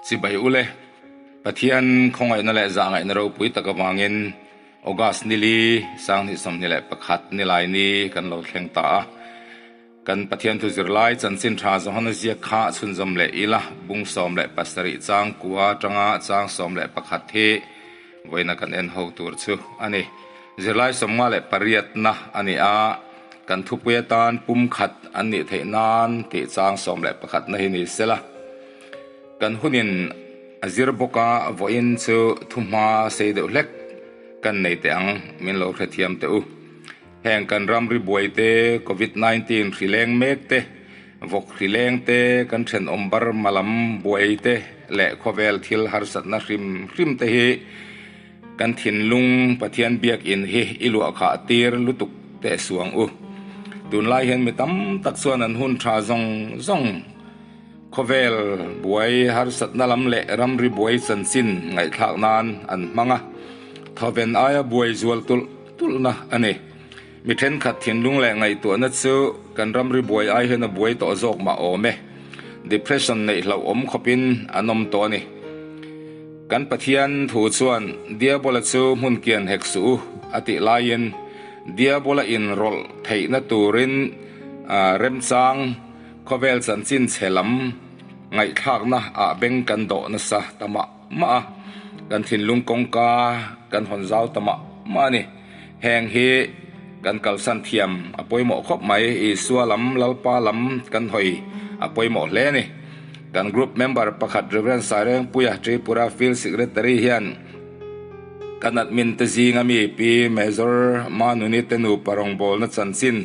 Chibai ule, Pathian khawngaihna leh zahngaihna ropui tak avangin August nili 2021 nilai ni kan lo thleng ta a. Kan Pathian thu zirlai chanchin tha Johana ziak kha chhunzawm leh ila bung 17 chang kua atanga chang 11 hi vawiina kan en ho tur chu a ni. Zirlai 58 na a ni a, kan thupui atan pum khat an nih theih nan tih chang 11 na hi ni sela. Kan hunin a zir bawk a, vawiin chu thuhma sei deuh hlek kan nei teh ang, min lo hrethiam teh u. Heng kan ramri buai te, Covid 19 hri leng mek te, vawk hri leng te, kan thenawm Burma lam buai te leh khawvel thil harsatna hrim hrim te hi kan thinlung Pathian biakinn hi i luah khah tir lutuk teh suang u. Tunlai hian mi tam tak chuan an hun tha zawng zawng khawvel buai harsatna lam leh ramri buai chanchin ngaihthlak nan an hmang a, thawven aia buai zual tulh tulhna a ni. Mi thenkhat thinlung leh ngaihtuahna chu kan ramri buai ai hian a buai tawh zawk mah awm e. Depression neih hlauhawm khawpin an awm tawh a ni. Kan Pathian thu chuan Diabola chu hmun kian hek suh u a tih laiin Diabola inrawlh theihna turin remchang khawvel chanchin chhe lam ngaihthlakna ah beng kan dawh nasa ta mah mah a, kan thinlung kawngka kan hawn zau ta mah mah a ni. Heng hi kan kalsan thiam a pawimawh khawp mai, Isua lam, Lalpa lam kan hawi a pawimawh hle a ni. Kan group member pakhat Rev. Sairengpuia, Tripura Field Secretary hian kan admin te zinga mi Pi Major Manuni te nupa rawngbawlna chanchin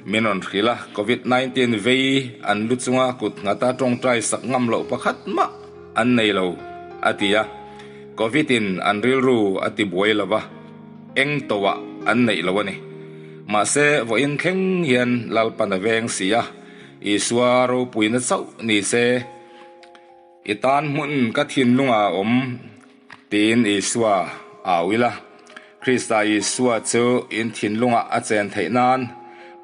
min rawn hrilh a, Covid 19 vei an lu chunga kut nghata tawngtai sak ngam loh pakhat mah an nei lo, a ti a. Covid in an rilru a ti buai lo va, eng tawhah an neih lo a ni. Mahse, vawiin thleng hian Lalpan a veng si a, Isua ropuina chauh ni se, I tan hmun ka thinlungah a awm, tiin Isua a au ila. Krista Isua chu in thinlungah a chen theih nan,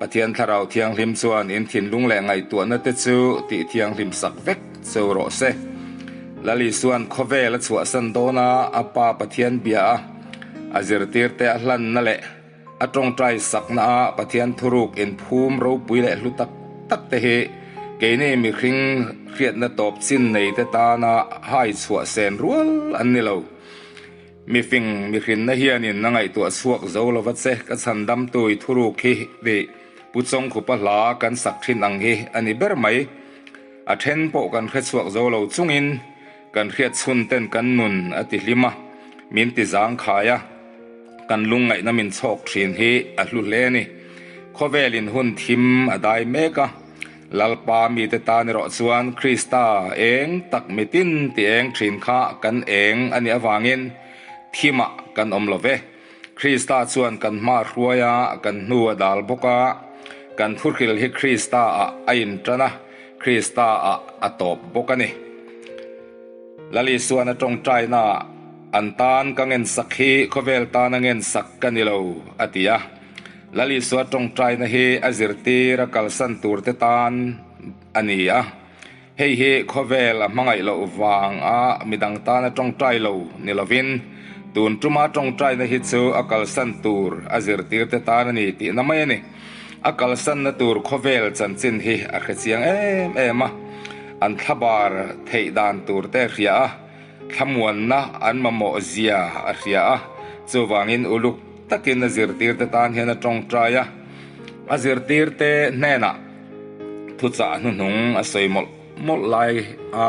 Pathian Thlarau Thianghlim chuan in thinlung leh ngaihtuahna te chu tih thianghlim sak vek cheu rawh se. Lal Isua'n khawvel a chhuahsan dawn a, a Pa Pathian bia a, a zirtirte a hlanna leh a tawngtai sakna a Pathian thuruk inphum ropui leh hlu tak tak te hi keini mihring hriatna tawp chin nei te tana hai chhuah sen rual an ni lo. Mifing mihrinna hianin a ngaihtuah chhuak zo lova che ka chhandamtu i thuruk hi tih Pu Chawngkhupa hla kan sak thin ang hi a ni ber mai. A then pawh kan hre chhuak zo lo chungin kan hriat chhun ten kan nun a ti hlim a, min ti zangkhai a, kan lungngaihna min chhawk thin hi a hlu hle a ni. Khawvelin hun thim a dai mek a. Lalpa mite tan erawh chuan Krista eng tak mitin ti eng thin kha kan eng a nih avangin thimah kan awm lo ve. Krista chuan kan hma hruai a, kan hnu a dal bawk a, kan thuhril hi Krista ah a intan a, Krista ah a tawp bawk a ni. Lal Isuan a tawngtaina ah, An tan ka ngensak hi khawvel tana ngensak ka ni lo, a ti a. Lal Isua tawngtaina hi a zirtir a kalsan turte tan a ni a. Hei hi khawvel a hmangaih loh vang a midang tana tawngtai lo ni lovin, tun tuma tawngtaina hi chu a kalsan tur a zirtirte tan a ni tihna mai a ni. A kalsanna tur khawvel chanchin hi a hrechiang em em a, an thlabar theih dan turte a hria a, Thlamuanna an mamawh zia a hria a, chuvangin uluk takin a zirtirte tan hian a tawngtai a. A zirtirte hnenah thuchah hnuhnung a sawi mawlh mawlh lai a,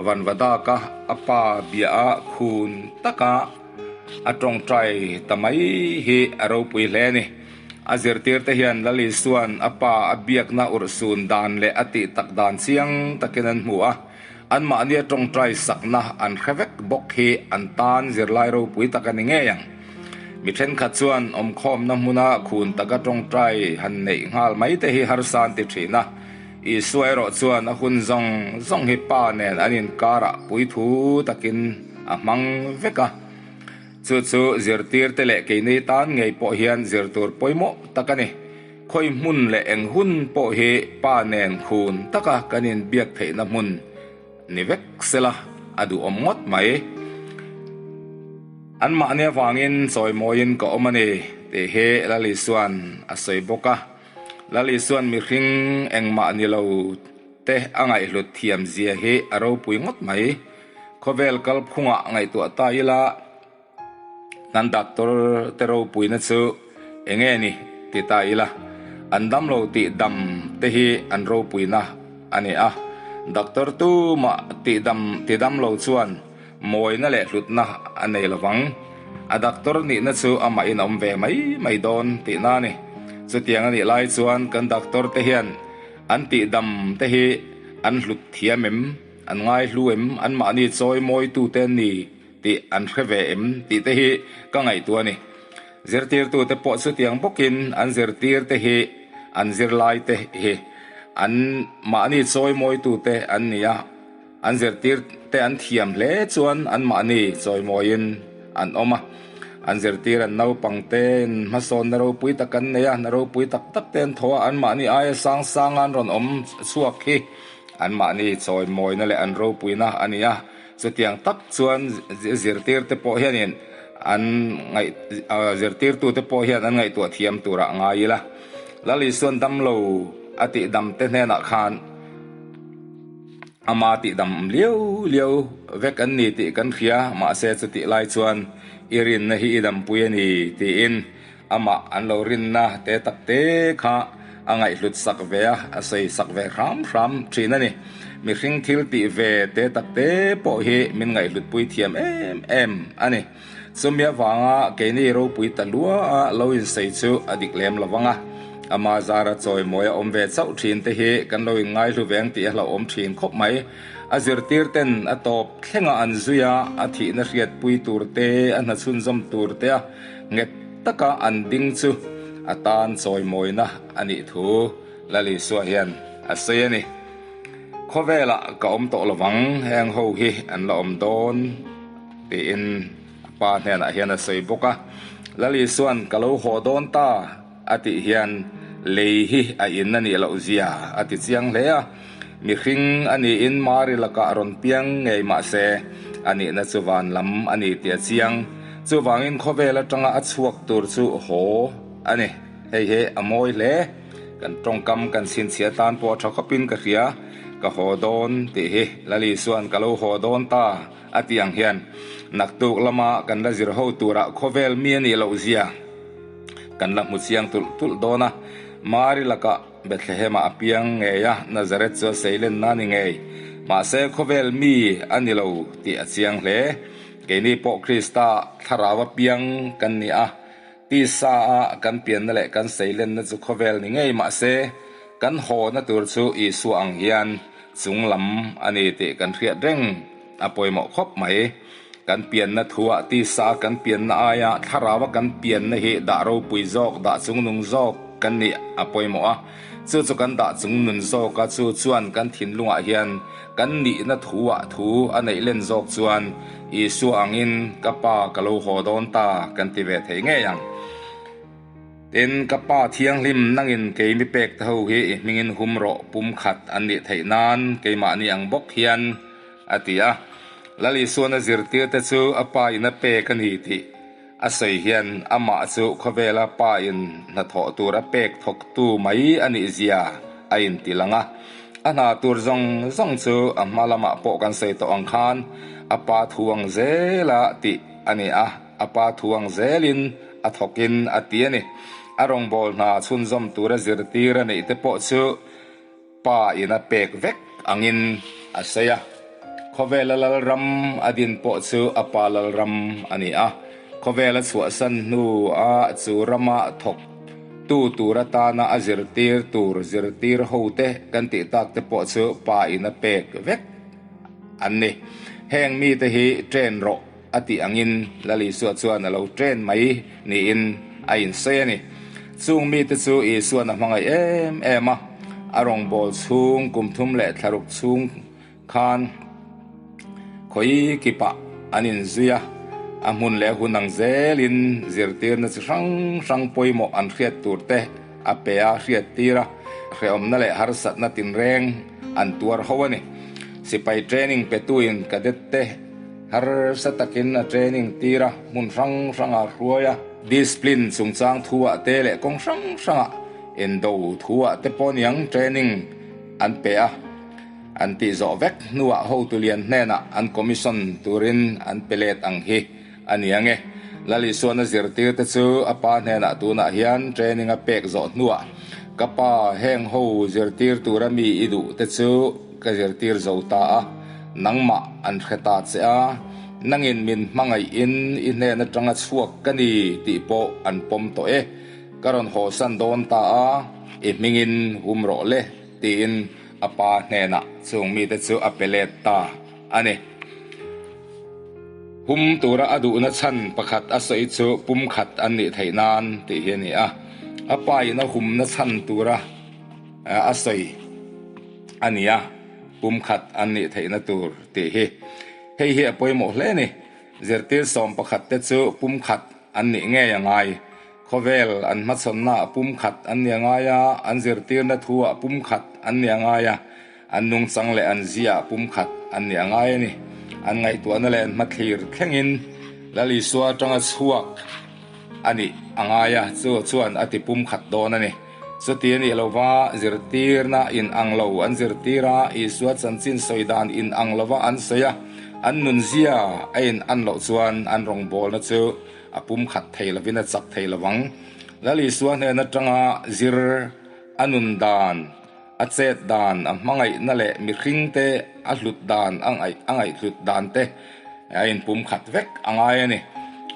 Vanvadaka a pa bia a khun taka a tawngtai ta mai hi a ropui hle a ni. A zirtirte hian Lal Isua'n a pa a biakna urhsun dan leh a tih tak dan chiang takin an hmu a. Anmahnia tawngtai sakna an hre vek bawk hi an tan zirlai ropui tak a ni ngei ang. Mi thenkhat chuan awmkhawmna hmuna khun taka tawngtai han neih nghal mai te hi harsa an ti thin a. Isua erawh chuan a hun zawng zawng hi Pa nen an inkarah puithu takin a hmang vek a. Chu chu zirtirte leh keini tan ngei pawh hian zir tur pawimawh tak a ni. Khawi hmun leh eng hun pawh hi pa nen khun taka kan inbiak theihna hmun ni vek sela a duhawm ngawt mai. Anmahni avangin chawimawiin ka awm a ni tih hi Lal Isua'n a sawi bawk a. Lal Isua'n mihring engmah ni lo te a ngaihhlut thiam zia hi a ropui ngawt mai. Khawvel kalphungah ngaihtuah ta ila kan doctor te ropuina chu eng nge ni ti ta ila an damlo tih dam te hi an ropuina a ni a. Doctor tumah tih dam ti damlo chuan mawina leh hlutna a nei lovang. A doctor nihna chu amahin a awm ve mai mai dawn tihna a ni. Chutiang a nih lai chuan kan doctor te hian an tih dam te hi an hlut thiam em, an ngaihlu em, anmahni chawi mawitute an ni tih an hre ve em tih te hi ka ngaihtuah a ni. Zirtirtute pawh chutiang bawkin an zirtirte hi an zirlaite hi an mahni chawi mawitute an ni a, an zirtirte an thiam hle chuan an mahni chawimawiin an awm a. An zirtir an naupangte'n hmasawnna ropui tak an nei a, hna ropui tak tak te an thaw a, an mahni aia sang sanga an rawn awm chhuak hi an mahni chawimawina leh an ropuina a ni a. Chutiang tak chuan zirtirte pawh hianin an ngaih zirtirtute pawh hian an ngaihtuah thiam turah ngai ila. Lal Isuan damlo a tihdamte hnenah khan ama tihdam liau liau vek an ni tih kan hria, mahse chutih lai chuan i rinna hi i dampui a ni tiin Amah an lo rinna te tak te kha a ngaihhlut sak ve a, a sawi sak ve hram hram thin a ni. Mihring thil tih ve te tak te pawh hi min ngaihhlut pui thiam em em a ni. Chumi avanga keini ropui ta lua a lo insawi chu a dik lem lo vang a, ama zara chawimawi a awm ve chauh thin te hi kan lo inngaihlu veng tih a hlauhawm thin khawp mai. A zirtir ten a tawp thlenga an zui a, a thihna hriatpui tur te, a hna chhunzawm tur te a Nghet taka an ding chu a tan chawimawina a nih thu Lal Isua hian a sawi a ni. Khawvelah ka awm tawh lovang, heng ho hi an la awm dawn tiin a pa hnenah hian a sawi bawk a. Lal Isua'n ka lo haw dawn ta a tih hian lei hi a in a nih loh zia a ti chiang hle a. Mihring a niin Mari lakah rawn piang ngei mah se a nihna chu van lam a ni tih a chiang. Chuvangin khawvel atanga a chhuak tur chu haw a ni. Hei hi a mawi hle. Kan tawngkam kan chhinchhiah tan pawh a tha khawpin ka hria. Ka haw dawn tih hi Lal Isua'n ka lo haw dawn ta a tih ang hian naktuk lama kan la zir ho turah khawvel mi a nih loh zia kan la hmu chiang tulh tulh dawn a. Mari lakah Bethlehem-ah a piang ngei a, Nazareth chu a seilenna a ni ngei. Mahse khawvel mi a ni lo tih a chiang hle. Keini pawh Krista thlarau a piang kan ni a, tisa a kan pianna leh kan seilenna chu khawvel ni ngei mah se, kan hawna tur chu Isua ang hian chung lam a ni tih kan hriat reng a pawimawh khawp mai. Kan pianna thuah tisa a kan pianna aia thlarau a kan pianna hi dah ropui zawk, dah chungnung zawk kan nih a pawimawh a. Chu chu kan dah chungnun zawk a, chu chuan kan thinlungah hian kan nihna thuah thu a neih len zawk chuan Isua angin ka pa ka lo haw dawn ta kan ti ve thei ngei ang. Tin, ka pa thianghlim nangin kei mi pek te ho hi i hmingin hum rawh pumkhat an nih theih nan keimahni ang bawk hian a ti a. Lal Isuana zirtirte chu a pa in a pek a ni tih A sawi hian amah chu khawvela pa in hnathawh tur a pek thawktu mai a nih zia a inti lang a. A hna tur zawng zawng chu a hma lamah pawh kan sawi tawh ang khan a pa thu ang zela tih a ni a, a pa thu ang zelin a thawkin a ti a ni. A rawngbâwl hna chhunzawm tura zirtir a neih te pawh chu Pa in a pek vek angin a sawi a. Khawvela lalram a din pawh chu a pa lalram a ni a. Khawvela chhuahsan hnu a chu rama thawk tu tur atana a zirtir tur zirtir hote kan tih tak te pawh chu pa in a pek vek an ni. Heng mite hi train rawh a tih angin Lal Isua chuan a lo train mai niin a insawi a ni. Chung mite chu Isua'n a hmangaih em em a, a rawngbâwl chhung kum thum leh thlaruk chhung khan khawi kipah an inzui a, a hmun leh hun ang zelin zirtirna chi hrang hrang pawimawh an hriat tur te a pe a, hriattir a, hrehawmna leh harsatna tinreng an tuar ho a ni. Sipai training petuin cadet te harsa takin a training tir a, hmun hrang hrangah a hruai a. Discipline chungchang thuah te leh kawng hrang hrangah indo thuah te pawh niang training an pe a. An tih zawh vek hnuah hotu lian hnenah an commission turin an pe let ang hi a ni ang e. Lal Isuana zirtir te chu a pa hnenah tunah hian training a pek zawh hnuah ka pa heng ho zirtir tura mi i duh te chu ka zirtir zo ta a, nangmah an hre ta che a, nangin min hmangaih in i hnen atanga chhuak ka ni tih pawh an pawm tawh e, ka rawn hawsan dawn ta a, i hmingin hum rawh le tiin a pa hnenah chung mite chu a pe let ta a ni. Hum tura a duhna chhan pakhat a sawi chu pumkhat an nih theih nan tih hi a ni a. A pa in a humna chhan tura a sawi a ni a, pumkhat an nih theihna tur tih hi. Hei hi a pawimawh hle a ni. Zirtir 11 te chu pumkhat an nih ngei a ngai. Khawvel an hmachhawnnaah pumkhat an ni a ngai a, an zirtirna thuah pumkhat an ni a ngai a. An nungchang leh an ziah pumkhat an nih a ngai a ni. An ngaihtuahna leh an hmathlir thlengin Lal Isua atanga chhuak a nih a ngai a, chu chuan a ti pumkhat dawn a ni. Chuti a nih lova zirtirna in ang lo an zirtir a, Isua chanchin sawi dan in ang lova an sawi a, an nunzia a in an loh chuan an rawngbawlna chu a pumkhat thei lovin a chak thei lovang. Lal Isua hnen atanga zir a nun dan A chet dan, a hmangaihna leh mihringte a hlut dan, a ngaih a ngaihhlut dan te a inpumkhat vek a ngai a ni.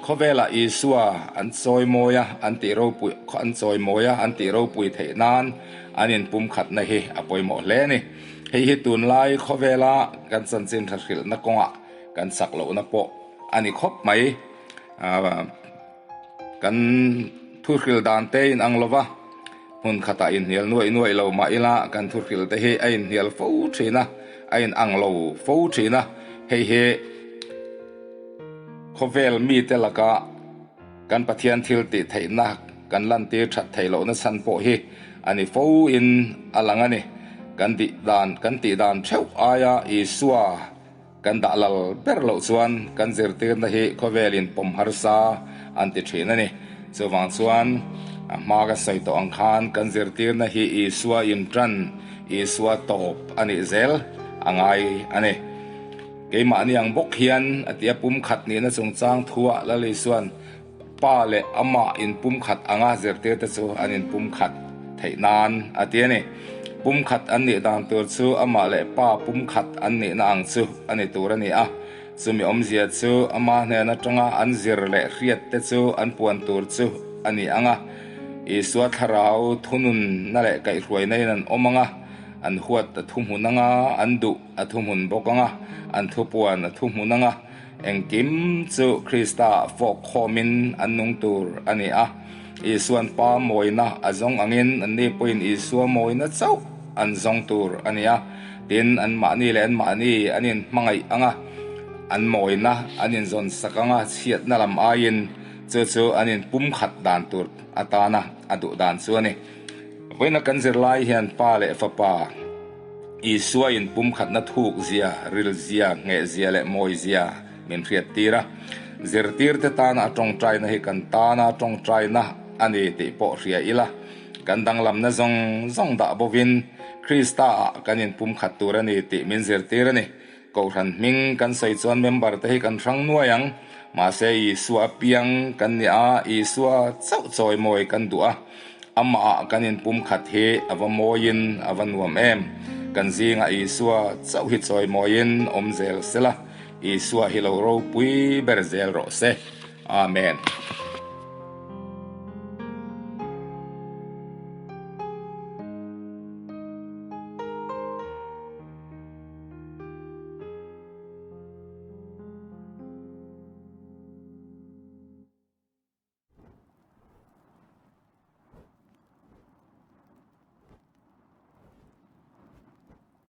Khawvelah Isua an chawimawi a, an tih ropui an chawimawi a, an tih ropui theih nan an inpumkhatna hi a pawimawh hle a ni. Hei hi tunlai khawvela kan chanchin tha hrilhna kawngah kan chak lohna pawh a ni khawp mai. Kan thuhril dan te inang lo va, hmun khatah inhnial nuaih nuaih lo mah ila kan thuhril te hi a inhnial fo thin a, a inang lo fo thin a, hei hi khawvel mite laka kan Pathian thil tih theihna kan lantir that theih lohna chhan pawh hi a ni fo in a lang a ni. Kan tih dan kan tih dan theuh aia Isua Kan dah lal ber loh chuan kan zirtirna hi khawvelin pawm harsa an ti thin a ni. Chuvang chuan a hma ka sawi tawh ang khan kan zirtirna hi Isua intan, Isua tawp a nih zel a ngai a ni. Keimahni ang bawk hian a tia pumkhat nihna chungchang thuah Lal Isua'n Pa leh Amah inpumkhat anga zirtirte chu an inpumkhat theih nan a ti a ni. Pumkhat an nih dan tur chu Amah leh Pa pumkhat an nihna ang chu a ni tur a ni a. Chumi awmzia chu Ama hnen atanga an zir leh hriatte chu an puan tur chu a ni ang a. Isua thlarau thununna leh kaihhruaina in an awm ang a, an huat a thuhmun ang a, an duh a thuhmun bawk ang a, an thupuan a thuhmun ang a, Engkim chu Krista fawk khawmin an nung tur a ni a. Isua'n Pa mawina a zawng angin anni pawhin Isua mawina chauh an zawng tur a ni a. Tin, anmahni leh anmahni an inhmangaih ang a, an mawina an inzawnsak ang a, chhiatna lam aiin chu chu an inpumkhat dan tur atana a duh dan chu a ni. Vawiina kan zirlai hian Pa leh Fapa, Isua in pumkhatna thuk zia, ril zia, ngheh zia leh mawi zia min hriat tir a. Zirtirte tana a tawngtaina hi kan tana tawngtaina a ni tih pawh hria ila, kan danglamna zawng zawng dah bovin Krista ah kan inpumkhat tur a ni tih min zirtir a ni. Kohhran hming kan sawi chuan member te hi kan hrang nuai ang. Mahse Isua piang kan ni a, Isua chauh chawimawi kan duh a. Amah ah kan inpumkhat hi a va mawiin a va nuam em. Kan zingah Isua chauh hi chawimawiin awm zel sela, Isua hi lo ropui ber zel rawh se. Amen.